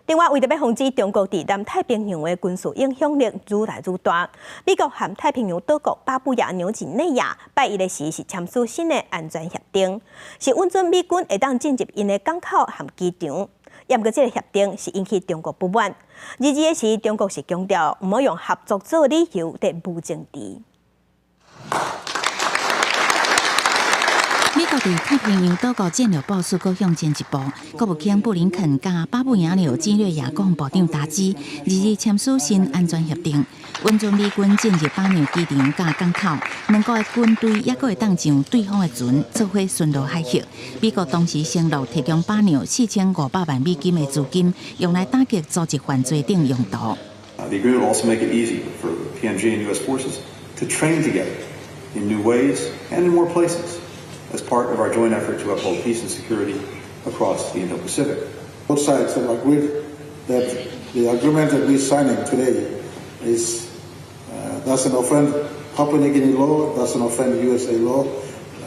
另外，為著欲防止中國佇南太平洋的軍事影響力愈來愈大，美國和太平洋島國巴布亞紐幾內亞拜一的時是簽署新的安全協定，是允准美軍會當進入𪜶的港口和機場。毋過這个協定是引起中國不滿。二二的時，中國是強調毋好用合作做理由佇舞政治。美國佇太平洋島國戰略部署閣向前一步，國務卿布林肯佮巴布亞紐幾內亞國防部長達茲二日簽署新安全協定，允准美軍進入巴紐機場佮港口，兩國的軍隊猶閣會當上對方的船，做伙巡邏海域。美國同時承諾提供巴紐4500萬美金的資金，用來打擊組織犯罪等用途。 The agreement will also make it easier for PNG and U.S. forces to train together in new ways and in more places as part of our joint effort to uphold peace and security across the Indo-Pacific. Both sides have agreed that the agreement that we're signing today is doesn't offend Papua New Guinea law, doesn't offend USA law,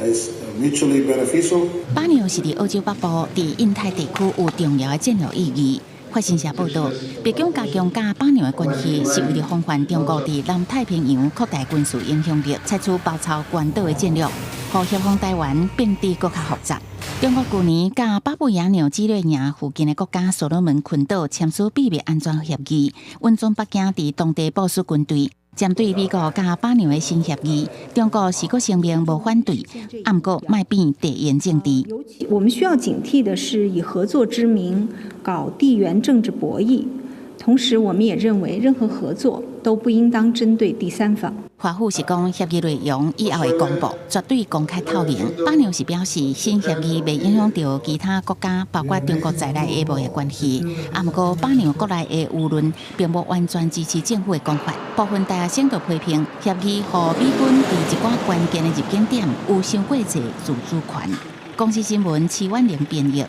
is mutually beneficial. 巴紐是佇澳洲北部，佇印太地區有重要的戰略意義。法新社報導，白宮加強佮巴紐的關係，是為著防範中國佇南太平洋擴大軍事影響力，採取包抄關島的戰略，予協防台灣變得閣較複雜。中國舊年佮巴布亞紐幾內亞附近的國家所羅門群島簽署秘密安全協議，允准北京佇當地部署軍隊。針對美國佮巴紐的新協議，中國是閣聲明無反對，毋過莫變地緣政治。我們需要警惕的是以合作之名搞地緣政治博弈，同時我們也認為任何合作都不應當針對第三方。華府是講協議內容以後會公布，絕對公開透明。巴紐是表示新協議袂影響著其他國家，包括中國在內的貿易關係。啊，毋過巴紐國內的輿論並無完全支持政府的講法，部分大學生就批評協議予美軍佇一寡關鍵的入境點有傷過濟自主權。公視新聞徐婉玲編譯。